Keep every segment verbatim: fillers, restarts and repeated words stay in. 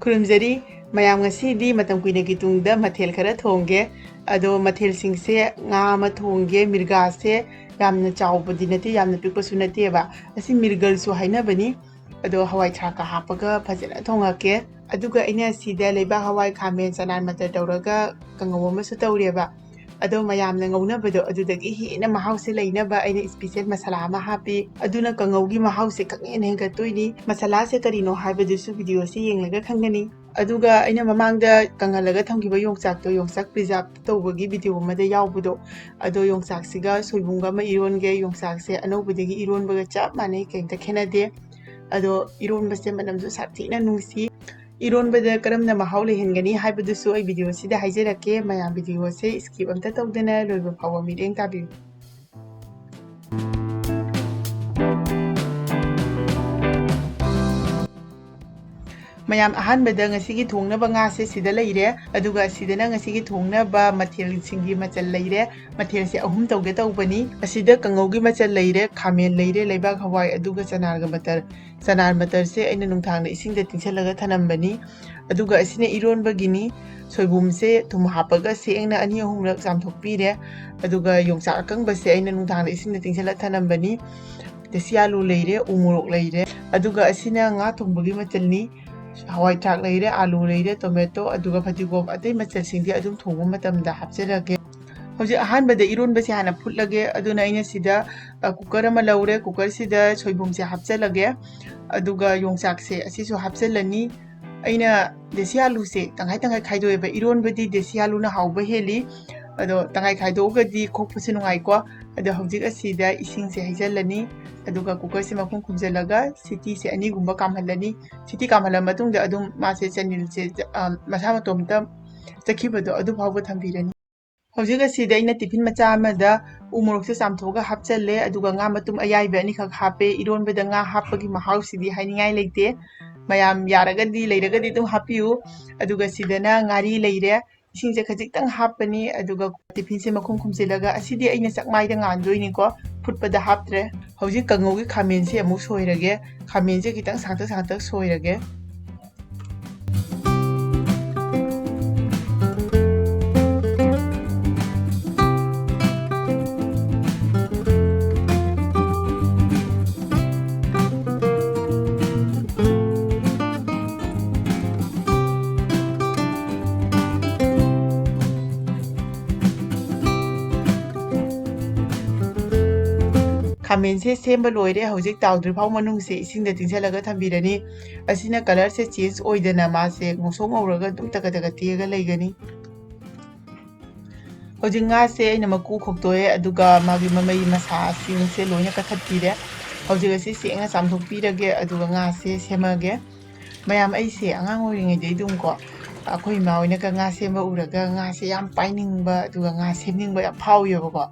ꯈꯨꯔꯨꯝꯖꯔꯤ꯫ ꯃꯌꯥꯝ, ꯉꯁꯤꯗꯤ ꯃꯇꯝ ꯀꯨꯏꯅꯒꯤ ꯇꯨꯡꯗ ꯃꯊꯦꯜ ꯈꯔ ꯊꯣꯡꯒꯦ꯫ ꯑꯗꯣ ꯃꯊꯦꯜꯁꯤꯡꯁꯦ, ꯉꯥ ꯑꯃ ꯊꯣꯡꯒꯦ, ꯃꯤꯔꯒꯥꯁꯦ ꯌꯥꯝꯅ ꯆꯥꯎꯕꯗꯤ ꯅꯠꯇꯦ, ꯌꯥꯝꯅ ꯄꯤꯛꯄꯁꯨ ꯅꯠꯇꯦꯕ꯫ ꯑꯁꯤ ꯃꯤꯔꯒꯜꯁꯨ ꯍꯥꯏꯅꯕꯅꯤ꯫ ꯑꯗꯣ ꯍꯋꯥꯏ ꯊ꯭ꯔꯥꯛꯀ ꯍꯥꯞꯄꯒ ꯐꯖꯅ ꯊꯣꯡꯉꯛꯀꯦ꯫ ꯑꯗꯨꯒ ꯑꯩꯅ ꯁꯤꯗ ꯂꯩꯕꯥꯛ ꯍꯋꯥꯏ, ꯈꯥꯃꯦꯟ, ꯆꯅꯥꯟ ꯃꯇꯔ ꯇꯧꯔꯒ ꯀꯥꯡꯉꯧ ꯑꯃꯁꯨ ꯇꯧꯔꯦꯕ꯫ ꯑꯗꯣ ꯃꯌꯥꯝꯅ ꯉꯧꯅꯕꯗꯣ, ꯑꯗꯨꯗꯒꯤ ꯍꯦꯟꯅ ꯃꯍꯥꯎꯁꯦ ꯂꯩꯅꯕ ꯑꯩꯅ special ꯃꯁꯥꯂꯥ ꯑꯃ ꯍꯥꯞꯄꯤ꯫ ꯑꯗꯨꯅ ꯀꯥꯡꯉꯧꯒꯤ ꯃꯍꯥꯎꯁꯦ ꯈꯪꯍꯦꯟ ꯍꯦꯟꯒꯠꯇꯣꯏꯅꯤ꯫ ꯃꯁꯥꯂꯥꯁꯦ ꯀꯔꯤꯅꯣ ꯍꯥꯏꯕꯗꯨꯁꯨ videoꯁꯦ ꯌꯦꯡꯂꯒ ꯈꯪꯒꯅꯤ꯫ ꯑꯗꯨꯒ ꯑꯩꯅ ꯃꯃꯥꯡꯗ ꯀꯪꯍꯜꯂꯒ ꯊꯝꯈꯤꯕ ꯌꯣꯡꯆꯥꯛꯇꯣ, ꯌꯣꯡꯆꯥꯛ preserve ꯇꯧꯕꯒꯤ video ꯑꯃꯗ ꯌꯥꯎꯕꯗꯣ, ꯑꯗꯣ ꯌꯣꯡꯆꯥꯛꯁꯤꯒ ꯁꯣꯏꯕꯨꯝꯒ ꯑꯃ ꯏꯔꯣꯟꯒꯦ꯫ ꯌꯣꯡꯆꯥꯛꯁꯦ ꯑꯅꯧꯕꯗꯒꯤ ꯏꯔꯣꯟꯕꯒ ꯆꯞ ꯃꯥꯟꯅꯩ, ꯀꯩꯝꯇ ꯈꯦꯠꯅꯗꯦ꯫ ꯑꯗꯣ ꯏꯔꯣꯟꯕꯁꯦ ꯃꯅꯝꯁꯨ ꯁꯥꯊꯤꯅ ꯅꯨꯡꯁꯤ꯫ ꯏꯔꯣꯟꯕꯗ ꯀꯔꯝꯅ ꯃꯍꯥꯎ ꯂꯩꯍꯟꯒꯅꯤ ꯍꯥꯏꯕꯗꯨꯁꯨ ꯑꯩ videoꯁꯤꯗ ꯍꯥꯏꯖꯔꯛꯀꯦ꯫ ꯃꯌꯥꯝ, videoꯁꯦ skip ꯑꯝꯇ ꯇꯧꯗꯅ ꯂꯣꯏꯕ ꯐꯥꯎꯕ ꯃꯤꯠꯌꯦꯡ ꯇꯥꯕꯤꯌꯨ꯫ ꯃꯌꯥꯝ, ꯑꯍꯥꯟꯕꯗ ꯉꯁꯤꯒꯤ ꯊꯣꯡꯅꯕ ꯉꯥꯁꯦ ꯁꯤꯗ ꯂꯩꯔꯦ, ꯑꯗꯨꯒ ꯁꯤꯗꯅ ꯉꯁꯤꯒꯤ ꯊꯣꯡꯅꯕ ꯃꯊꯦꯜꯁꯤꯡꯒꯤ ꯃꯆꯜ ꯂꯩꯔꯦ꯫ ꯃꯊꯦꯜꯁꯦ ꯑꯍꯨꯝ ꯇꯧꯒꯦ ꯇꯧꯕꯅꯤ꯫ ꯑꯁꯤꯗ ꯀꯥꯡꯉꯧꯒꯤ ꯃꯆꯜ ꯂꯩꯔꯦ, ꯈꯥꯃꯦꯟ ꯂꯩꯔꯦ, ꯂꯩꯕꯥꯛ ꯍꯋꯥꯏ, ꯑꯗꯨꯒ ꯆꯅꯥꯒ ꯃꯇꯔ꯫ ꯆꯅꯥ ꯃꯇꯔꯁꯦ ꯑꯩꯅ ꯅꯨꯡꯊꯥꯡꯗ ꯏꯁꯤꯡꯗ ꯇꯤꯡꯁꯜꯂꯒ ꯊꯅꯝꯕꯅꯤ꯫ ꯑꯗꯨꯒ ꯑꯁꯤꯅ ꯏꯔꯣꯟꯕꯒꯤꯅꯤ꯫ ꯁꯣꯏꯕꯨꯝꯁꯦ ꯊꯨꯝ ꯍꯥꯞꯄꯒ ꯁꯦꯡꯅ ꯑꯅꯤ ꯑꯍꯨꯝꯂꯛ ꯆꯥꯝꯊꯣꯛꯄꯤꯔꯦ꯫ ꯑꯗꯨꯒ ꯌꯣꯡꯆꯥꯛ ꯑꯀꯪꯕꯁꯦ ꯑꯩꯅ ꯅꯨꯡꯗꯥꯡꯗ ꯏꯁꯤꯡꯗ ꯇꯤꯡꯁꯤꯜꯂ ꯊꯅꯝꯕꯅꯤ꯫ ꯗꯦꯁꯤ ꯑꯥꯂꯨ ꯂꯩꯔꯦ, ꯎ ꯃꯣꯔꯣꯛ ꯂꯩꯔꯦ꯫ ꯑꯗꯨꯒ ꯑꯁꯤꯅ ꯉꯥ ꯊꯣꯡꯕꯒꯤ ꯃꯆꯜꯅꯤ꯫ ꯍꯋꯥꯏ ꯊ꯭ꯔꯥꯛ ꯂꯩꯔꯦ, ꯑꯥꯂꯨ ꯂꯩꯔꯦ, tomato, ꯑꯗꯨꯒ ꯐꯗꯤꯒꯣꯝ, ꯑꯇꯩ ꯃꯆꯜꯁꯤꯡꯗꯤ ꯑꯗꯨꯝ ꯊꯣꯡꯕ ꯃꯇꯝꯗ ꯍꯥꯞꯆꯔꯒꯦ꯫ ꯍꯧꯖꯤꯛ ꯑꯍꯥꯟꯕꯗ ꯏꯔꯣꯟꯕꯁꯦ ꯍꯥꯟꯅ ꯐꯨꯠꯂꯒꯦ꯫ ꯑꯗꯨꯅ ꯑꯩꯅ ꯁꯤꯗ, ꯑ, cooker ꯑꯃ ꯂꯧꯔꯦ꯫ Cookerꯁꯤꯗ ꯁꯣꯏꯕꯨꯝꯁꯦ ꯍꯥꯞꯆꯜꯂꯒꯦ꯫ ꯑꯗꯨꯒ ꯌꯣꯡꯆꯥꯛꯁꯦ ꯑꯁꯤꯁꯨ ꯍꯥꯞꯆꯜꯂꯅꯤ꯫ ꯑꯩꯅ ꯗꯦꯁꯤ ꯑꯥꯂꯨꯁꯦ ꯇꯪꯈꯥꯏ ꯇꯪꯈꯥꯏ ꯈꯥꯏꯗꯣꯛꯑꯦꯕ꯫ ꯏꯔꯣꯟꯕꯗꯤ ꯗꯦꯁꯤ ꯑꯥꯂꯨꯅ ꯍꯥꯎꯕ ꯍꯦꯜꯂꯤ꯫ ꯑꯗꯣ ꯇꯪꯈꯥꯏ ꯈꯥꯏꯗꯣꯛꯑꯒꯗꯤ ꯈꯣꯛꯄꯁꯨ ꯅꯨꯡꯉꯥꯏꯀꯣ꯫ ꯑꯗꯣ ꯍꯧꯖꯤꯛ ꯑꯁꯤꯗ ꯏꯁꯤꯡꯁꯦ ꯍꯩꯖꯜꯂꯅꯤ꯫ ꯑꯗꯨꯒ cookerꯁꯦ ꯃꯈꯨꯝ ꯈꯨꯝꯖꯤꯜꯂꯒ ꯁꯤꯇꯤꯁꯦ ꯑꯅꯤꯒꯨꯝꯕ ꯀꯥꯝꯍꯜꯂꯅꯤ꯫ ꯁꯤꯇꯤ ꯀꯥꯝꯍꯜꯂ ꯃꯇꯨꯡꯗ ꯑꯗꯨꯝ ꯃꯥꯁꯦ ꯆꯅꯤꯜꯁꯦ, ꯑ, ꯃꯁꯥ ꯃꯇꯣꯝꯇ ꯆꯠꯈꯤꯕꯗꯣ ꯑꯗꯨ ꯐꯥꯎꯕ ꯊꯝꯕꯤꯔꯅꯤ꯫ ꯍꯧꯖꯤꯛ ꯑꯁꯤꯗ ꯑꯩꯅ tiffin ꯃꯆꯥ ꯑꯃꯗ ꯎ ꯃꯣꯔꯣꯛꯁꯦ ꯆꯥꯝꯊꯣꯛꯑꯒ ꯍꯥꯞꯆꯜꯂꯦ, ꯑꯗꯨꯒ ꯉꯥ ꯃꯇꯨꯝ ꯑꯌꯥꯏꯕ ꯑꯅꯤꯈꯛ ꯍꯥꯞꯄꯦ꯫ ꯏꯔꯣꯟꯕꯗ ꯉꯥ ꯍꯥꯞꯄꯒꯤ ꯃꯍꯥꯎꯁꯤꯗꯤ ꯍꯥꯏꯅꯤꯡꯉꯥꯏ ꯂꯩꯇꯦ꯫ ꯃꯌꯥꯝ ꯌꯥꯔꯒꯗꯤ, ꯂꯩꯔꯒꯗꯤ ꯑꯗꯨꯝ ꯍꯥꯞꯄꯤꯌꯨ꯫ ꯑꯗꯨꯒ ꯁꯤꯗꯅ ꯉꯥꯔꯤ ꯂꯩꯔꯦ, ꯏꯁꯤꯡꯁꯦ ꯈꯖꯤꯛꯇꯪ ꯍꯥꯞꯄꯅꯤ, ꯑꯗꯨꯒ tiffinꯁꯦ ꯃꯈꯨꯝ ꯈꯨꯝꯖꯤꯜꯂꯒ, ꯑꯁꯤꯗꯤ ꯑꯩꯅ ꯆꯥꯛꯃꯥꯏꯗ ꯉꯥꯟꯗꯣꯏꯅꯤꯀꯣ, ꯐꯨꯠꯄꯗ ꯍꯥꯞꯇ꯭ꯔꯦ꯫ ꯍꯧꯖꯤꯛ ꯀꯥꯡꯉꯧꯒꯤ ꯈꯥꯃꯦꯟꯁꯦ ꯑꯃꯨꯛ ꯁꯣꯏꯔꯒꯦ꯫ ꯈꯥꯃꯦꯟꯁꯦ ꯈꯤꯇꯪ ꯁꯥꯡꯇꯛ ꯁꯥꯡꯇꯛ ꯁꯣꯏꯔꯒꯦ꯫ ꯈꯥꯃꯦꯟꯁꯦ ꯁꯦꯝꯕ ꯂꯣꯏꯔꯦ꯫ ꯍꯧꯖꯤꯛ ꯇꯥꯎꯗ꯭ꯔꯤꯐꯥꯎ ꯃꯅꯨꯡꯁꯦ ꯏꯁꯤꯡꯗ ꯇꯤꯡꯁꯤꯜꯂꯒ ꯊꯝꯕꯤꯔꯅꯤ꯫ ꯑꯁꯤꯅ ꯀꯂꯔꯁꯦ ꯆꯦꯟꯖ ꯑꯣꯏꯗꯅ ꯃꯥꯁꯦ ꯉꯧꯁꯣꯛ ꯉꯧꯔꯒ ꯑꯗꯨꯝ ꯇꯒꯠ ꯇꯒꯠ ꯇꯦꯛꯑꯒ ꯂꯩꯒꯅꯤ꯫ ꯍꯧꯖꯤꯛ ꯉꯥꯁꯦ ꯑꯩꯅ ꯃꯀꯨ ꯈꯣꯛꯇꯣꯛꯑꯦ, ꯑꯗꯨꯒ ꯃꯥꯒꯤ ꯃꯃꯩ ꯃꯁꯥꯁꯤꯡꯁꯦ ꯂꯣꯏꯅ ꯀꯛꯊꯠꯄꯤꯔꯦ꯫ ꯍꯧꯖꯤꯛ ꯑꯁꯤ ꯁꯦꯡꯅ ꯆꯥꯝꯊꯣꯛꯄꯤꯔꯒꯦ, ꯑꯗꯨꯒ ꯉꯥꯁꯦ ꯁꯦꯝꯃꯒꯦ꯫ ꯃꯌꯥꯝ, ꯑꯩꯁꯦ ꯑꯉꯥꯡ ꯑꯣꯏꯔꯤꯉꯩꯗꯩ ꯑꯗꯨꯝ ꯀꯣ, ꯑꯩꯈꯣꯏ ꯏꯃꯥ ꯍꯣꯏꯅꯒ ꯉꯥ ꯁꯦꯝꯕ ꯎꯔꯒ ꯉꯥꯁꯦ ꯌꯥꯝ ꯄꯥꯏꯅꯤꯡꯕ, ꯑꯗꯨꯒ ꯉꯥ ꯁꯦꯝꯅꯤꯡꯕ ꯌꯥꯝ ꯐꯥꯎꯋꯦꯕꯀꯣ꯫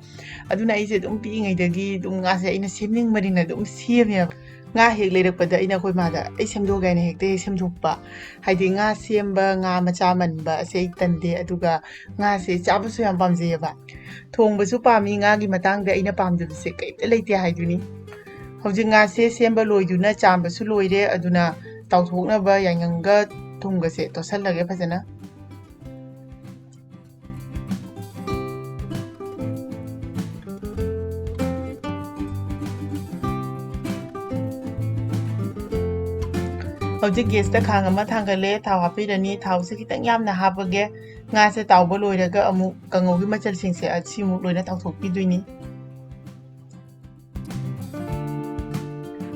ꯑꯗꯨꯅ ꯑꯩꯁꯦ ꯑꯗꯨꯝ ꯄꯤꯛꯏꯉꯩꯗꯒꯤ ꯑꯗꯨꯝ ꯉꯥꯁꯦ ꯑꯩꯅ ꯁꯦꯝꯅꯤꯡꯕꯅꯤꯅ ꯑꯗꯨꯝ ꯁꯦꯝꯃꯦꯕ꯫ ꯉꯥ ꯍꯦꯛ ꯂꯩꯔꯛꯄꯗ ꯑꯩꯅ ꯑꯩꯈꯣꯏ ꯃꯥꯗ, "ꯑꯩ ꯁꯦꯝꯗꯣꯛꯑꯒꯦ" ꯍꯥꯏꯅ ꯍꯦꯛꯇ ꯍꯦꯛ ꯁꯦꯝꯗꯣꯛꯄ꯫ ꯍꯥꯏꯗꯤ ꯉꯥ ꯁꯦꯝꯕ, ꯉꯥ ꯃꯆꯥ ꯃꯟꯕ ꯑꯁꯦ ꯑꯩ ꯇꯟꯗꯦ, ꯑꯗꯨꯒ ꯉꯥꯁꯦ ꯆꯥꯕꯁꯨ ꯌꯥꯝ ꯄꯥꯝꯖꯩꯌꯦꯕ꯫ ꯊꯣꯡꯕꯁꯨ ꯄꯥꯝꯃꯤ, ꯉꯥꯒꯤ ꯃꯇꯥꯡꯗ ꯑꯩꯅ ꯄꯥꯝꯗꯕꯁꯦ ꯀꯩꯝꯇ ꯂꯩꯇꯦ ꯍꯥꯏꯗꯨꯅꯤ꯫ ꯍꯧꯖꯤꯛ ꯉꯥꯁꯦ ꯁꯦꯝꯕ ꯂꯣꯏꯗꯨꯅ ꯆꯥꯝꯕꯁꯨ ꯂꯣꯏꯔꯦ, ꯑꯗꯨꯅ ꯇꯥꯎꯊꯣꯛꯅꯕ ꯌꯥꯏꯉꯪꯒ ꯊꯨꯝꯒꯁꯦ ꯇꯣꯠꯁꯜꯂꯒꯦ ꯐꯖꯅ꯫ ꯍꯧꯖꯤꯛ ꯒꯦꯁꯇ ꯈꯥꯡ ꯑꯃ ꯊꯥꯡꯒꯠꯂꯦ, ꯊꯥꯎ ꯍꯥꯞꯄꯤꯔꯅꯤ꯫ ꯊꯥꯎꯁꯦ ꯈꯤꯇꯪ ꯌꯥꯝꯅ ꯍꯥꯞꯄꯒꯦ꯫ ꯉꯥꯁꯦ ꯇꯥꯎꯕ ꯂꯣꯏꯔꯒ ꯑꯃꯨꯛ ꯀꯥꯡꯉꯧꯒꯤ ꯃꯆꯜꯁꯤꯡꯁꯦ ꯑꯁꯤꯃꯨꯛ ꯂꯣꯏꯅ ꯇꯥꯎꯊꯣꯛꯄꯤꯗꯣꯏꯅꯤ꯫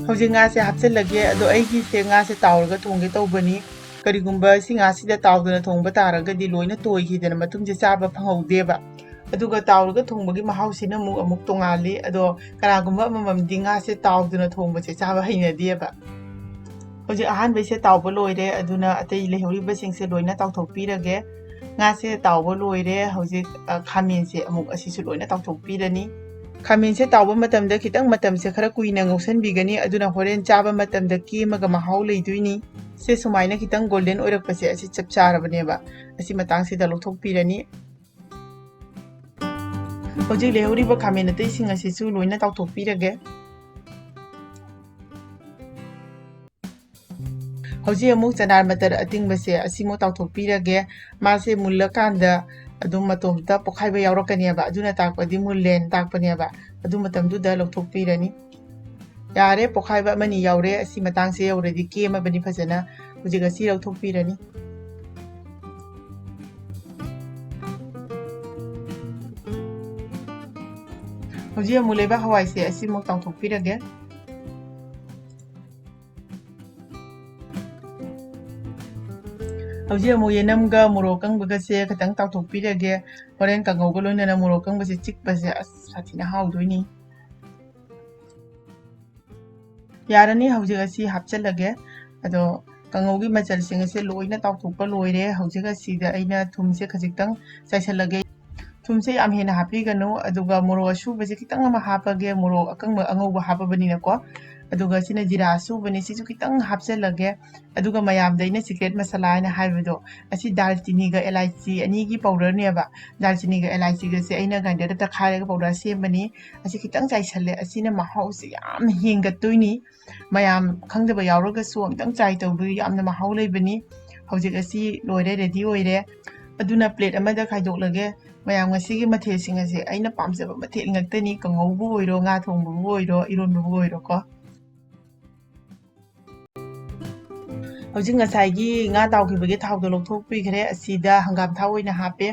ꯍꯧꯖꯤꯛ ꯉꯥꯁꯦ ꯍꯥꯞꯆꯤꯜꯂꯒꯦ꯫ ꯑꯗꯣ ꯑꯩꯒꯤꯁꯦ ꯉꯥꯁꯦ ꯇꯥꯎꯔꯒ ꯊꯣꯡꯒꯦ ꯇꯧꯕꯅꯤ꯫ ꯀꯔꯤꯒꯨꯝꯕ ꯁꯤ ꯉꯥꯁꯤꯗ ꯇꯥꯎꯗꯅ ꯊꯣꯡꯕ ꯇꯥꯔꯒꯗꯤ ꯂꯣꯏꯅ ꯇꯣꯏꯈꯤꯗꯅ ꯃꯇꯨꯝꯁꯦ ꯆꯥꯕ ꯐꯪꯍꯧꯗꯦꯕ꯫ ꯑꯗꯨꯒ ꯇꯥꯎꯔꯒ ꯊꯣꯡꯕꯒꯤ ꯃꯍꯥꯎꯁꯤꯅ ꯑꯃꯨꯛ, ꯑꯃꯨꯛ ꯇꯣꯡꯉꯥꯜꯂꯤ꯫ ꯑꯗꯣ ꯀꯅꯥꯒꯨꯝꯕ ꯑꯃꯃꯝꯗꯤ ꯉꯥꯁꯦ ꯇꯥꯎꯗꯅ ꯊꯣꯡꯕꯁꯦ ꯆꯥꯕ ꯍꯩꯅꯗꯦꯕ꯫ ꯍꯧꯖꯤꯛ ꯑꯍꯥꯟꯕꯩꯁꯦ ꯇꯥꯎꯕ ꯂꯣꯏꯔꯦ, ꯑꯗꯨꯅ ꯑꯇꯩ ꯂꯩꯍꯧꯔꯤꯕꯁꯤꯡꯁꯦ ꯂꯣꯏꯅ ꯇꯥꯎꯊꯣꯛꯄꯤꯔꯒꯦ꯫ ꯉꯥꯁꯦ ꯇꯥꯎꯕ ꯂꯣꯏꯔꯦ꯫ ꯍꯧꯖꯤꯛ, ꯑ, ꯈꯥꯃꯦꯟꯁꯦ ꯑꯃꯨꯛ ꯑꯁꯤꯁꯨ ꯂꯣꯏꯅ ꯇꯥꯎꯊꯣꯛꯄꯤꯔꯅꯤ꯫ ꯈꯥꯃꯦꯟꯁꯦ ꯇꯥꯎꯕ ꯃꯇꯝꯗ ꯈꯤꯇꯪ ꯃꯇꯝꯁꯦ ꯈꯔ ꯀꯨꯏꯅ ꯉꯧꯁꯟꯕꯤꯒꯅꯤ, ꯑꯗꯨꯅ ꯍꯣꯔꯦꯟ ꯆꯥꯕ ꯃꯇꯝꯗ ꯀꯦꯝꯃꯒ ꯃꯍꯥꯎ ꯂꯩꯗꯣꯏꯅꯤ꯫ ꯁꯦ ꯁꯨꯃꯥꯏꯅ ꯈꯤꯇꯪ ꯒꯣꯜꯗꯦꯟ ꯑꯣꯏꯔꯛꯄꯁꯦ ꯑꯁꯤ ꯆꯞ ꯆꯥꯔꯕꯅꯦꯕ꯫ ꯑꯁꯤ ꯃꯇꯥꯡꯁꯤꯗ ꯂꯧꯊꯣꯛꯄꯤꯔꯅꯤ꯫ ꯍꯧꯖꯤꯛ ꯂꯩꯍꯧꯔꯤꯕ ꯈꯥꯃꯦꯟ ꯑꯇꯩꯁꯤꯡ ꯑꯁꯤꯁꯨ ꯂꯣꯏꯅ ꯇꯥꯎꯊꯣꯛꯄꯤꯔꯒꯦ꯫ ꯍꯧꯖꯤꯛ ꯑꯃꯨꯛ ꯆꯅꯥꯔ ꯃꯇꯔ ꯑꯇꯤꯡꯕꯁꯦ ꯑꯁꯤꯃꯨꯛ ꯇꯥꯎꯊꯣꯛꯄꯤꯔꯒꯦ꯫ ꯃꯥꯁꯦ ꯃꯨꯜꯂꯀꯥꯟꯗ ꯑꯗꯨꯝ ꯃꯇꯣꯝꯇ ꯄꯣꯛꯈꯥꯏꯕ ꯌꯥꯎꯔꯛꯀꯅꯦꯕ, ꯑꯗꯨꯅ ꯇꯥꯛꯄꯗꯤ ꯃꯨꯜꯂꯦꯅ ꯇꯥꯛꯄꯅꯦꯕ꯫ ꯑꯗꯨ ꯃꯇꯝꯗꯨꯗ ꯂꯧꯊꯣꯛꯄꯤꯔꯅꯤ꯫ ꯌꯥꯔꯦ, ꯄꯣꯛꯈꯥꯏꯕ ꯑꯃꯅꯤ ꯌꯥꯎꯔꯦ꯫ ꯑꯁꯤ ꯃꯇꯥꯡꯁꯦ ꯌꯧꯔꯗꯤ ꯀꯦꯝꯃꯕꯅꯤ ꯐꯖꯅ꯫ ꯍꯧꯖꯤꯛ ꯑꯁꯤ ꯂꯧꯊꯣꯛꯄꯤꯔꯅꯤ꯫ ꯍꯧꯖꯤꯛ ꯑꯃꯨꯛ ꯂꯩꯕꯥꯛ ꯍꯋꯥꯏꯁꯦ ꯑꯁꯤꯃꯨꯛ ꯇꯥꯎꯊꯣꯛꯄꯤꯔꯒꯦ꯫ ꯍꯧꯖꯤꯛ ꯑꯃꯨꯛ ꯌꯦꯅꯝꯒ ꯃꯣꯔꯣꯛ ꯑꯀꯪꯕꯒꯁꯦ ꯈꯤꯇꯪ ꯇꯥꯎꯊꯣꯛꯄꯤꯔꯒꯦ꯫ ꯍꯣꯔꯦꯟ ꯀꯥꯡꯉꯧꯒ ꯂꯣꯏꯅꯅ ꯃꯣꯔꯣꯛ ꯑꯀꯪꯕꯁꯦ ꯆꯤꯛꯄꯁꯦ ꯑꯁ ꯁꯥꯊꯤꯅ ꯍꯥꯎꯗꯣꯏꯅꯤ꯫ ꯌꯥꯔꯅꯤ, ꯍꯧꯖꯤꯛ ꯑꯁꯤ ꯍꯥꯞꯆꯤꯜꯂꯒꯦ꯫ ꯑꯗꯣ ꯀꯥꯡꯉꯧꯒꯤ ꯃꯆꯜꯁꯤꯡ ꯑꯁꯦ ꯂꯣꯏꯅ ꯇꯥꯎꯊꯣꯛꯄ ꯂꯣꯏꯔꯦ꯫ ꯍꯧꯖꯤꯛ ꯑꯁꯤꯗ ꯑꯩꯅ ꯊꯨꯝꯁꯦ ꯈꯖꯤꯛꯇꯪ ꯆꯥꯏꯁꯤꯜꯂꯒꯦ꯫ ꯊꯨꯝꯁꯦ ꯌꯥꯝ ꯍꯦꯟꯅ ꯍꯥꯞꯄꯤꯒꯅꯨ꯫ ꯑꯗꯨꯒ ꯃꯣꯔꯣꯛ ꯑꯁꯨꯕꯁꯦ ꯈꯤꯇꯪ ꯑꯃ ꯍꯥꯞꯄꯒꯦ, ꯃꯣꯔꯣꯛ ꯑꯀꯪꯕ ꯑꯉꯧꯕ ꯍꯥꯞꯄꯕꯅꯤꯅꯀꯣ꯫ ꯑꯗꯨꯒ ꯁꯤꯅ ꯖꯤꯔꯥ ꯑꯁꯨꯕꯅꯤ, ꯁꯤꯁꯨ ꯈꯤꯇꯪ ꯍꯥꯞꯆꯤꯜꯂꯒꯦ꯫ ꯑꯗꯨꯒ ꯃꯌꯥꯝꯗ ꯑꯩꯅ ꯁꯤꯀ꯭ꯔꯦꯠ ꯃꯁꯥꯂꯥ ꯍꯥꯏꯅ ꯍꯥꯏꯕꯗꯣ, ꯑꯁꯤ ꯗꯥꯜꯆꯤꯅꯤꯒ ꯑꯦꯂꯥꯏꯆꯤ ꯑꯅꯤꯒꯤ ꯄꯥꯎꯗꯔꯅꯦꯕ꯫ ꯗꯥꯜꯆꯤꯅꯤꯒ ꯑꯦꯂꯥꯏꯆꯤꯒꯁꯦ ꯑꯩꯅ ꯒ꯭ꯔꯥꯏꯟꯗꯔꯗ ꯇꯛꯈꯥꯏꯔꯒ ꯄꯥꯎꯗꯔ ꯁꯦꯝꯕꯅꯤ꯫ ꯑꯁꯤ ꯈꯤꯇꯪ ꯆꯥꯏꯁꯜꯂꯦ, ꯑꯁꯤꯅ ꯃꯍꯥꯎꯁꯦ ꯌꯥꯝ ꯍꯦꯟꯒꯠꯇꯣꯏꯅꯤ꯫ ꯃꯌꯥꯝ ꯈꯪꯗꯕ ꯌꯥꯎꯔꯒꯁꯨ ꯑꯝꯇꯪ ꯇ꯭ꯔꯥꯏ ꯇꯧꯕꯤꯌꯨ, ꯌꯥꯝꯅ ꯃꯍꯥꯎ ꯂꯩꯕꯅꯤ꯫ ꯍꯧꯖꯤꯛ ꯑꯁꯤ ꯂꯣꯏꯔꯦ, ꯔꯦꯗꯤ ꯑꯣꯏꯔꯦ꯫ ꯑꯗꯨꯅ ꯄ꯭ꯂꯦꯠ ꯑꯃꯗ ꯈꯥꯏꯗꯣꯛꯂꯒꯦ꯫ ꯃꯌꯥꯝ ꯉꯁꯤꯒꯤ ꯃꯊꯦꯜꯁꯤꯡ ꯑꯁꯦ ꯑꯩꯅ ꯄꯥꯝꯖꯕ ꯃꯊꯦꯜ ꯉꯥꯛꯇꯅꯤ, ꯀꯥꯡꯉꯧꯕꯨ ꯑꯣꯏꯔꯣ, ꯉꯥ ꯊꯣꯡꯕꯕꯨ ꯑꯣꯏꯔꯣ, ꯏꯔꯣꯟꯕꯕꯨ ꯑꯣꯏꯔꯣꯀꯣ꯫ ꯍꯧꯖꯤꯛ ꯉꯁꯥꯏꯒꯤ ꯉꯥ ꯇꯥꯎꯈꯤꯕꯒꯤ ꯊꯥꯎꯗꯣ ꯂꯧꯊꯣꯛꯄꯤꯈ꯭ꯔꯦ꯫ ꯑꯁꯤꯗ ꯍꯪꯒꯥꯝ ꯊꯥꯎ ꯑꯣꯏꯅ ꯍꯥꯞꯄꯦ꯫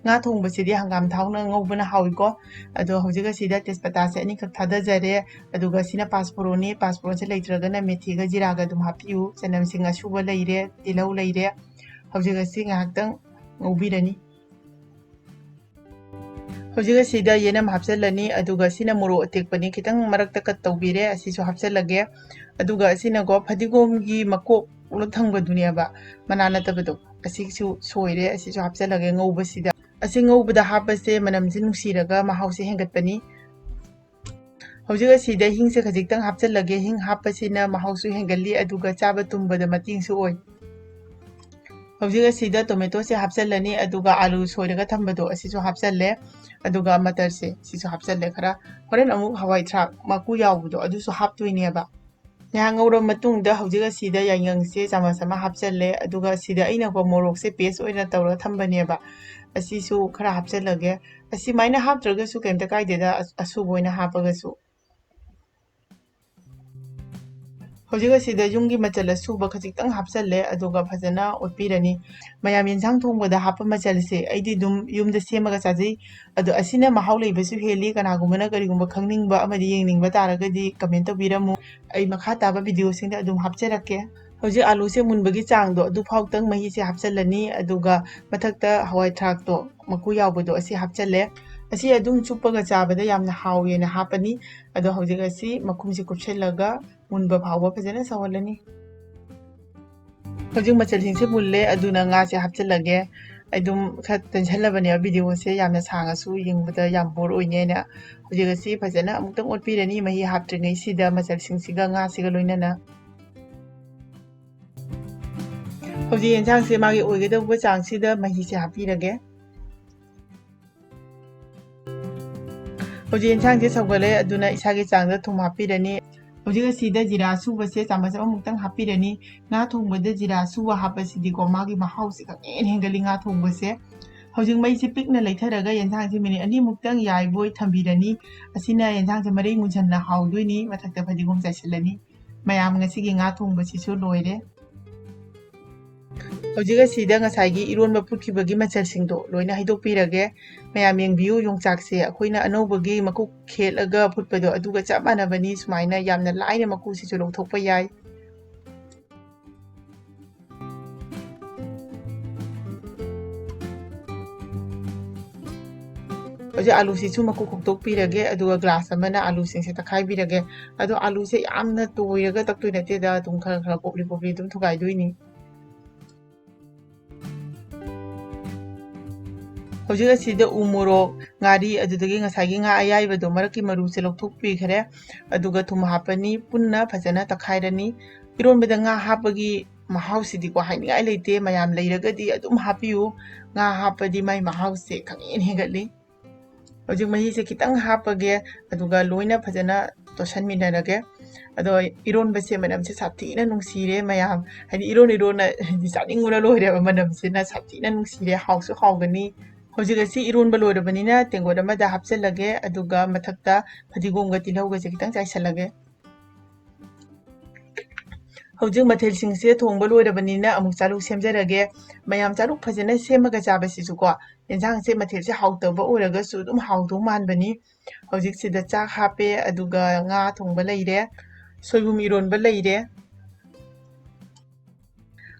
ꯉꯥ ꯊꯣꯡꯕꯁꯤꯗꯤ ꯍꯪꯒꯥꯝ ꯊꯥꯎꯅ ꯉꯧꯕꯅ ꯍꯥꯎꯏꯀꯣ꯫ ꯑꯗꯣ ꯍꯧꯖꯤꯛ ꯑꯁꯤꯗ ꯇꯦꯖꯄꯇꯥꯁꯦ ꯑꯅꯤꯈꯛ ꯊꯥꯗꯖꯔꯦ꯫ ꯑꯗꯨꯒ ꯁꯤꯅ ꯄꯥꯁꯄꯣꯔꯣꯅꯤ꯫ ꯄꯥꯁꯄꯣꯔꯣꯟꯁꯦ ꯂꯩꯇ꯭ꯔꯒꯅ ꯃꯦꯊꯤꯒ ꯖꯤꯔꯥꯒ ꯑꯗꯨꯝ ꯍꯥꯞꯄꯤꯌꯨ꯫ ꯆꯅꯝꯁꯤꯡ ꯑꯁꯨꯕ ꯂꯩꯔꯦ, ꯇꯤꯜꯍꯧ ꯂꯩꯔꯦ꯫ ꯍꯧꯖꯤꯛ ꯑꯁꯤ ꯉꯥꯏꯍꯥꯛꯇꯪ ꯉꯧꯕꯤꯔꯅꯤ꯫ ꯍꯧꯖꯤꯛ ꯑꯁꯤꯗ ꯌꯦꯅꯝ ꯍꯥꯞꯆꯤꯜꯂꯅꯤ, ꯑꯗꯨꯒ ꯁꯤꯅ ꯃꯣꯔꯣꯛ ꯑꯇꯦꯛꯄꯅꯤ, ꯈꯤꯇꯪ ꯃꯔꯛꯇ ꯀꯠ ꯇꯧꯕꯤꯔꯦ, ꯑꯁꯤꯁꯨ ꯍꯥꯞꯆꯤꯜꯂꯒꯦ꯫ ꯑꯗꯨꯒ ꯑꯁꯤꯅꯀꯣ ꯐꯗꯤꯒꯣꯝꯒꯤ ꯃꯀꯣꯛ ꯊꯪꯕꯗꯨꯅꯦꯕ, ꯃꯅꯥ ꯅꯠꯇꯕꯗꯣ, ꯑꯁꯤꯁꯨ ꯁꯣꯏꯔꯦ, ꯑꯁꯤꯁꯨ ꯍꯥꯞꯆꯤꯜꯂꯒꯦ ꯉꯧꯕꯁꯤꯗ꯫ ꯑꯁꯤ ꯉꯧꯕꯗ ꯍꯥꯞꯄꯁꯦ ꯃꯅꯝꯁꯦ ꯅꯨꯡꯁꯤꯔꯒ ꯃꯍꯥꯎꯁꯦ ꯍꯦꯟꯒꯠꯄꯅꯤ꯫ ꯍꯧꯖꯤꯛ ꯑꯁꯤꯗ ꯍꯤꯡꯁꯦ ꯈꯖꯤꯛꯇꯪ ꯍꯥꯞꯆꯤꯜꯂꯒꯦ꯫ ꯍꯤꯡ ꯍꯥꯞꯄꯁꯤꯅ ꯃꯍꯥꯎꯁꯨ ꯍꯦꯟꯒꯠꯂꯤ, ꯑꯗꯨꯒ ꯆꯥꯕ ꯇꯨꯝꯕꯗ ꯃꯇꯦꯡꯁꯨ ꯑꯣꯏ꯫ ꯍꯧꯖꯤꯛ ꯑꯁꯤꯗ ꯇꯣꯃꯦꯇꯣꯁꯦ ꯍꯥꯞꯆꯤꯜꯂꯅꯤ, ꯑꯗꯨꯒ ꯑꯥꯂꯨ ꯁꯣꯏꯔꯒ ꯊꯝꯕꯗꯣ ꯑꯁꯤꯁꯨ ꯍꯥꯞꯆꯤꯜꯂꯦ, ꯑꯗꯨꯒ ꯃꯇꯔꯁꯦ ꯁꯤꯁꯨ ꯍꯥꯞꯆꯤꯜꯂꯦ ꯈꯔ꯫ ꯍꯣꯔꯦꯟ ꯑꯃꯨꯛ ꯍꯋꯥꯏ ꯊ꯭ꯔꯥꯛ ꯃꯀꯨ ꯌꯥꯎꯕꯗꯣ ꯑꯗꯨꯁꯨ ꯍꯥꯞꯇꯣꯏꯅꯦꯕ꯫ ꯉꯥꯏꯍꯥꯛ ꯉꯧꯔꯕ ꯃꯇꯨꯡꯗ ꯍꯧꯖꯤꯛ ꯑꯁꯤꯗ ꯌꯥꯏꯉꯪꯁꯦ ꯆꯥꯃꯁ ꯑꯃ ꯍꯥꯞꯆꯜꯂꯦ, ꯑꯗꯨꯒ ꯁꯤꯗ ꯑꯩꯅꯀꯣ ꯃꯣꯔꯣꯛꯁꯦ paste ꯑꯣꯏꯅ ꯇꯧꯔꯒ ꯊꯝꯕꯅꯦꯕ, ꯑꯁꯤꯁꯨ ꯈꯔ ꯍꯥꯞꯆꯜꯂꯒꯦ꯫ ꯑꯁꯤꯃꯥꯏꯅ ꯍꯥꯞꯇ꯭ꯔꯒꯁꯨ ꯀꯩꯝꯇ ꯀꯥꯏꯗꯦꯗ, ꯑꯁ-, ꯑꯁꯨꯕ ꯑꯣꯏꯅ ꯍꯥꯞꯄꯒꯁꯨ꯫ ꯍꯧꯖꯤꯛ ꯑꯁꯤꯗ ꯌꯨꯝꯒꯤ ꯃꯆꯜ ꯑꯁꯨꯕ ꯈꯖꯤꯛꯇꯪ ꯍꯥꯞꯆꯜꯂꯦ, ꯑꯗꯨꯒ ꯐꯖꯅ ꯑꯣꯠꯄꯤꯔꯅꯤ꯫ ꯃꯌꯥꯝ ꯌꯦꯟꯁꯥꯡ ꯊꯣꯡꯕꯗ ꯍꯥꯞꯄ ꯃꯆꯜꯁꯦ ꯑꯩꯗꯤ ꯑꯗꯨꯝ ꯌꯨꯝꯗ ꯁꯦꯝꯃꯒ ꯆꯥꯖꯩ꯫ ꯑꯗꯣ ꯑꯁꯤꯅ ꯃꯍꯥꯎ ꯂꯩꯕꯁꯨ ꯍꯦꯜꯂꯤ꯫ ꯀꯅꯥꯒꯨꯝꯕꯅ ꯀꯔꯤꯒꯨꯝꯕ ꯈꯪꯅꯤꯡꯕ ꯑꯃꯗꯤ ꯌꯦꯡꯅꯤꯡꯕ ꯇꯥꯔꯒꯗꯤ comment ꯇꯧꯕꯤꯔꯝꯃꯨ꯫ ꯑꯩ ꯃꯈꯥ ꯇꯥꯕ videoꯁꯤꯡꯗ ꯑꯗꯨꯝ ꯍꯥꯞꯆꯔꯛꯀꯦ꯫ ꯍꯧꯖꯤꯛ ꯑꯥꯂꯨꯁꯦ ꯃꯨꯟꯕꯒꯤ ꯆꯥꯡꯗꯣ ꯑꯗꯨꯐꯥꯎꯇꯪ ꯃꯍꯤꯁꯦ ꯍꯥꯞꯆꯜꯂꯅꯤ, ꯑꯗꯨꯒ ꯃꯊꯛꯇ ꯍꯋꯥꯏ ꯊ꯭ꯔꯥꯛꯇꯣ ꯃꯀꯨ ꯌꯥꯎꯕꯗꯣ ꯑꯁꯤ ꯍꯥꯞꯆꯜꯂꯦ꯫ ꯑꯁꯤ ꯑꯗꯨꯝ ꯆꯨꯞꯄꯒ ꯆꯥꯕꯗ ꯌꯥꯝꯅ ꯍꯥꯎꯋꯦꯅ ꯍꯥꯞꯄꯅꯤ꯫ ꯑꯗꯣ ꯍꯧꯖꯤꯛ ꯑꯁꯤ ꯃꯈꯨꯝꯁꯦ ꯀꯨꯞꯁꯜꯂꯒ ꯃꯨꯟꯕ ꯐꯥꯎꯕ ꯐꯖꯅ ꯁꯧꯍꯜꯂꯅꯤ꯫ ꯍꯧꯖꯤꯛ ꯃꯆꯜꯁꯤꯡꯁꯦ ꯃꯨꯜꯂꯦ, ꯑꯗꯨꯅ ꯉꯥꯁꯦ ꯍꯥꯞꯆꯤꯜꯂꯒꯦ꯫ ꯑꯩ ꯑꯗꯨꯝ ꯈꯔ ꯇꯦꯟꯁꯜꯂꯕꯅꯦꯕ videoꯁꯦ, ꯌꯥꯝꯅ ꯁꯥꯡꯉꯁꯨ ꯌꯦꯡꯕꯗ ꯌꯥꯝ bore ꯑꯣꯏꯅꯦꯅ꯫ ꯍꯧꯖꯤꯛ ꯑꯁꯤ ꯐꯖꯅ ꯑꯃꯨꯛꯇꯪ ꯑꯣꯠꯄꯤꯔꯅꯤ, ꯃꯍꯤ ꯍꯥꯞꯇ꯭ꯔꯤꯉꯩꯁꯤꯗ ꯃꯆꯜꯁꯤꯡꯁꯤꯒ ꯉꯥꯁꯤꯒ ꯂꯣꯏꯅꯅ꯫ ꯍꯧꯖꯤꯛ ꯌꯦꯟꯁꯥꯡꯁꯦ ꯃꯥꯒꯤ ꯑꯣꯏꯒꯗꯧꯕ ꯆꯥꯡꯁꯤꯗ ꯃꯍꯤꯁꯦ ꯍꯥꯞꯄꯤꯔꯒꯦ꯫ ꯍꯧꯖꯤꯛ ꯌꯦꯟꯁꯥꯡꯁꯦ ꯁꯧꯒꯠꯂꯦ, ꯑꯗꯨꯅ ꯏꯁꯥꯒꯤ ꯆꯥꯡꯗ ꯊꯨꯝ ꯍꯥꯞꯄꯤꯔꯅꯤ꯫ ꯍꯧꯖꯤꯛ ꯑꯁꯤꯗ ꯖꯤꯔꯥ ꯑꯁꯨꯕꯁꯦ ꯆꯥꯃꯁ ꯑꯃꯃꯨꯛꯇꯪ ꯍꯥꯞꯄꯤꯔꯅꯤ꯫ ꯉꯥ ꯊꯣꯡꯕꯗ ꯖꯤꯔꯥ ꯑꯁꯨꯕ ꯍꯥꯞꯄꯁꯤꯗꯤꯀꯣ, ꯃꯥꯒꯤ ꯃꯍꯥꯎꯁꯦ ꯈꯪꯍꯦꯟ ꯍꯦꯟꯒꯠꯂꯤ ꯉꯥ ꯊꯣꯡꯕꯁꯦ꯫ ꯍꯧꯖꯤꯛ ꯃꯩꯁꯦ ꯄꯤꯛꯅ ꯂꯩꯊꯔꯒ ꯌꯦꯟꯁꯥꯡꯁꯦ minute ꯑꯅꯤꯃꯨꯛꯇꯪ ꯌꯥꯏꯕꯣꯏ ꯊꯝꯕꯤꯔꯅꯤ꯫ ꯑꯁꯤꯅ ꯌꯦꯟꯁꯥꯡꯁꯦ ꯃꯔꯩ ꯃꯨꯟꯁꯟꯅ ꯍꯥꯎꯗꯣꯏꯅꯤ꯫ ꯃꯊꯛꯇ ꯐꯗꯤꯒꯣꯝ ꯆꯥꯏꯁꯤꯜꯂꯅꯤ꯫ ꯃꯌꯥꯝ, ꯉꯁꯤꯒꯤ ꯉꯥ ꯊꯣꯡꯕꯁꯤꯁꯨ ꯂꯣꯏꯔꯦ꯫ ꯍꯧꯖꯤꯛ ꯑꯁꯤꯗ ꯉꯁꯥꯏꯒꯤ ꯏꯔꯣꯟꯕ ꯐꯨꯠꯈꯤꯕꯒꯤ ꯃꯆꯜꯁꯤꯡꯗꯣ ꯂꯣꯏꯅ ꯍꯩꯗꯣꯛꯄꯤꯔꯒꯦ꯫ ꯃꯌꯥꯝ ꯌꯦꯡꯕꯤꯌꯨ, ꯌꯣꯡꯆꯥꯛꯁꯦ ꯑꯩꯈꯣꯏꯅ ꯑꯅꯧꯕꯒꯤ ꯃꯀꯨ ꯈꯦꯠꯂꯒ ꯐꯨꯠꯄꯗꯣ ꯑꯗꯨꯒ ꯆꯞ ꯃꯥꯟꯅꯕꯅꯤ꯫ ꯁꯨꯃꯥꯏꯅ ꯌꯥꯝꯅ ꯂꯥꯏꯅ ꯃꯀꯨꯁꯤꯁꯨ ꯂꯧꯊꯣꯛꯄ ꯌꯥꯏ꯫ ꯍꯧꯖꯤꯛ ꯑꯥꯂꯨꯁꯤꯁꯨ ꯃꯀꯨ ꯈꯣꯛꯇꯣꯛꯄꯤꯔꯒꯦ, ꯑꯗꯨꯒ glass ꯑꯃꯅ ꯑꯥꯂꯨꯁꯤꯡꯁꯦ ꯇꯛꯈꯥꯏꯕꯤꯔꯒꯦ꯫ ꯑꯗꯣ ꯑꯥꯂꯨꯁꯦ ꯌꯥꯝꯅ ꯇꯣꯏꯔꯒ ꯇꯛꯇꯣꯏ ꯅꯠꯇꯦꯗ, ꯑꯗꯨꯝ ꯈꯔ ꯈꯔ ꯄꯣꯞꯂꯤ ꯄꯣꯞꯂꯤ ꯑꯗꯨꯝ ꯊꯨꯒꯥꯏꯗꯣꯏꯅꯤ꯫ ꯍꯧꯖꯤꯛ ꯑꯁꯤꯗ ꯎ ꯃꯣꯔꯣꯛ, ꯉꯥꯔꯤ, ꯑꯗꯨꯗꯒꯤ ꯉꯁꯥꯏꯒꯤ ꯉꯥ ꯑꯌꯥꯏꯕꯗꯣ ꯃꯔꯛꯀꯤ ꯃꯔꯨꯁꯦ ꯂꯧꯊꯣꯛꯄꯤꯈ꯭ꯔꯦ꯫ ꯑꯗꯨꯒ ꯊꯨꯝ ꯍꯥꯞꯄꯅꯤ, ꯄꯨꯟꯅ ꯐꯖꯅ ꯇꯛꯈꯥꯏꯔꯅꯤ꯫ ꯏꯔꯣꯟꯕꯗ ꯉꯥ ꯍꯥꯞꯄꯒꯤ ꯃꯍꯥꯎꯁꯤꯗꯤꯀꯣ ꯍꯥꯏꯅꯤꯡꯉꯥꯏ ꯂꯩꯇꯦ꯫ ꯃꯌꯥꯝ ꯂꯩꯔꯒꯗꯤ ꯑꯗꯨꯝ ꯍꯥꯞꯄꯤꯌꯨ꯫ ꯉꯥ ꯍꯥꯞꯄꯗꯤ ꯃꯥꯏ ꯃꯍꯥꯎꯁꯦ ꯈꯪꯍꯦꯟ ꯍꯦꯟꯒꯠꯂꯤ꯫ ꯍꯧꯖꯤꯛ ꯃꯍꯤꯁꯦ ꯈꯤꯇꯪ ꯍꯥꯞꯄꯒꯦ, ꯑꯗꯨꯒ ꯂꯣꯏꯅ ꯐꯖꯅ ꯇꯣꯠꯁꯟꯃꯤꯟꯅꯔꯒꯦ꯫ ꯑꯗꯣ ꯏꯔꯣꯟꯕꯁꯦ ꯃꯅꯝꯁꯦ ꯁꯥꯊꯤꯅ ꯅꯨꯡꯁꯤꯔꯦ ꯃꯌꯥꯝ, ꯍꯥꯏꯗꯤ ꯏꯔꯣꯟ ꯏꯔꯣꯟꯅ ꯍꯥꯏꯗꯤ ꯆꯥꯅꯤꯡꯕꯅ ꯂꯣꯏꯔꯦꯕ, ꯃꯅꯝꯁꯤꯅ ꯁꯥꯊꯤꯅ ꯅꯨꯡꯁꯤꯔꯦ, ꯍꯥꯎꯁꯨ ꯍꯥꯎꯒꯅꯤ꯫ ꯍꯧꯖꯤꯛ ꯑꯁꯤ ꯏꯔꯣꯟꯕ ꯂꯣꯏꯔꯕꯅꯤꯅ ꯇꯦꯡꯀꯣꯠ ꯑꯃꯗ ꯍꯥꯞꯆꯤꯜꯂꯒꯦ, ꯑꯗꯨꯒ ꯃꯊꯛꯇ ꯐꯗꯤꯒꯣꯝꯒ ꯇꯤꯜꯍꯧꯒꯁꯦ ꯈꯤꯇꯪ ꯆꯥꯏꯁꯤꯜꯂꯒꯦ꯫ ꯍꯧꯖꯤꯛ ꯃꯊꯦꯜꯁꯤꯡꯁꯦ ꯊꯣꯡꯕ ꯂꯣꯏꯔꯕꯅꯤꯅ ꯑꯃꯨꯛ ꯆꯥꯂꯨꯛ ꯁꯦꯝꯖꯔꯒꯦ꯫ ꯃꯌꯥꯝ ꯆꯥꯂꯨꯛ ꯐꯖꯅ ꯁꯦꯝꯃꯒ ꯆꯥꯕꯁꯤꯁꯨꯀꯣ, ꯌꯦꯟꯁꯥꯡꯁꯦ ꯃꯊꯦꯜꯁꯦ ꯍꯥꯎꯇꯕ ꯑꯣꯏꯔꯒꯁꯨ ꯑꯗꯨꯝ ꯍꯥꯎꯗꯧ ꯃꯥꯟꯕꯅꯤ꯫ ꯍꯧꯖꯤꯛꯁꯤꯗ ꯆꯥꯛ ꯍꯥꯞꯄꯦ, ꯑꯗꯨꯒ ꯉꯥ ꯊꯣꯡꯕ ꯂꯩꯔꯦ, ꯁꯣꯏꯕꯨꯝ ꯏꯔꯣꯟꯕ ꯂꯩꯔꯦ,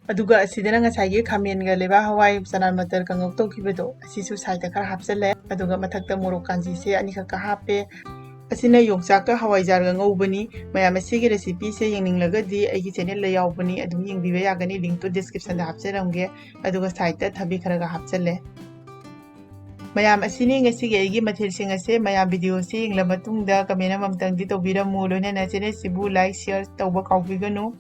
ꯑꯗꯨꯒ ꯑꯁꯤꯗꯅ ꯉꯁꯥꯏꯒꯤ ꯈꯥꯃꯦꯟꯒ ꯂꯩꯕꯥꯛ ꯍꯋꯥꯏ ꯆꯅꯥ ꯃꯇꯔ ꯀꯥꯡꯉꯧ ꯇꯧꯈꯤꯕꯗꯣ, ꯑꯁꯤꯁꯨ ꯁꯥꯏꯗ ꯈꯔ ꯍꯥꯞꯆꯜꯂꯦ꯫ ꯑꯗꯨꯒ ꯃꯊꯛꯇ ꯃꯣꯔꯣꯛ ꯀꯥꯟꯖꯤꯁꯦ ꯑꯅꯤꯈꯛꯀ ꯍꯥꯞꯄꯦ꯫ ꯑꯁꯤꯅ ꯌꯣꯡꯆꯥꯛꯀ ꯍꯋꯥꯏꯖꯥꯔꯒ ꯉꯧꯕꯅꯤ꯫ ꯃꯌꯥꯝ ꯑꯁꯤꯒꯤ recipeꯁꯦ ꯌꯦꯡꯅꯤꯡꯂꯒꯗꯤ ꯑꯩꯒꯤ channelꯗ ꯌꯥꯎꯕꯅꯤ, ꯑꯗꯨꯝ ꯌꯦꯡꯕꯤꯕ ꯌꯥꯒꯅꯤ, linkꯇꯣ descriptionꯗ ꯍꯥꯞꯆꯔꯝꯒꯦ꯫ ꯑꯗꯨꯒ ꯁꯥꯏꯗꯇ ꯊꯕꯤ ꯈꯔꯒ ꯍꯥꯞꯆꯜꯂꯦ꯫ ꯃꯌꯥꯝ ꯑꯁꯤꯅꯤ ꯉꯁꯤꯒꯤ ꯑꯩꯒꯤ ꯃꯊꯦꯜꯁꯤꯡ ꯑꯁꯦ꯫ ꯃꯌꯥꯝ videoꯁꯤ ꯌꯦꯡꯂ ꯃꯇꯨꯡꯗ comment ꯑꯃꯃꯝꯇꯪꯗꯤ ꯇꯧꯕꯤꯔꯝꯃꯨ, ꯂꯣꯏꯅꯅ channelꯁꯤꯕꯨ like, share ꯇꯧꯕ ꯀꯥꯎꯕꯤꯒꯅꯨ꯫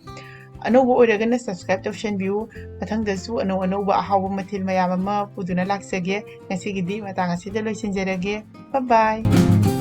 ꯑꯅꯧꯕ ꯑꯣꯏꯔꯒꯅ subscribe ꯇꯧꯁꯟꯕꯤꯌꯨ꯫ ꯃꯊꯪꯗꯁꯨ ꯑꯅꯧ ꯑꯅꯧꯕ ꯑꯍꯥꯎꯕ ꯃꯊꯦꯜ ꯃꯌꯥꯝ ꯑꯃ ꯄꯨꯗꯨꯅ ꯂꯥꯛꯆꯒꯦ꯫ ꯉꯁꯤꯒꯤꯗꯤ ꯃꯇꯥꯡ ꯑꯁꯤꯗ ꯂꯣꯏꯁꯤꯟꯖꯔꯒꯦ꯫ Bye bye꯫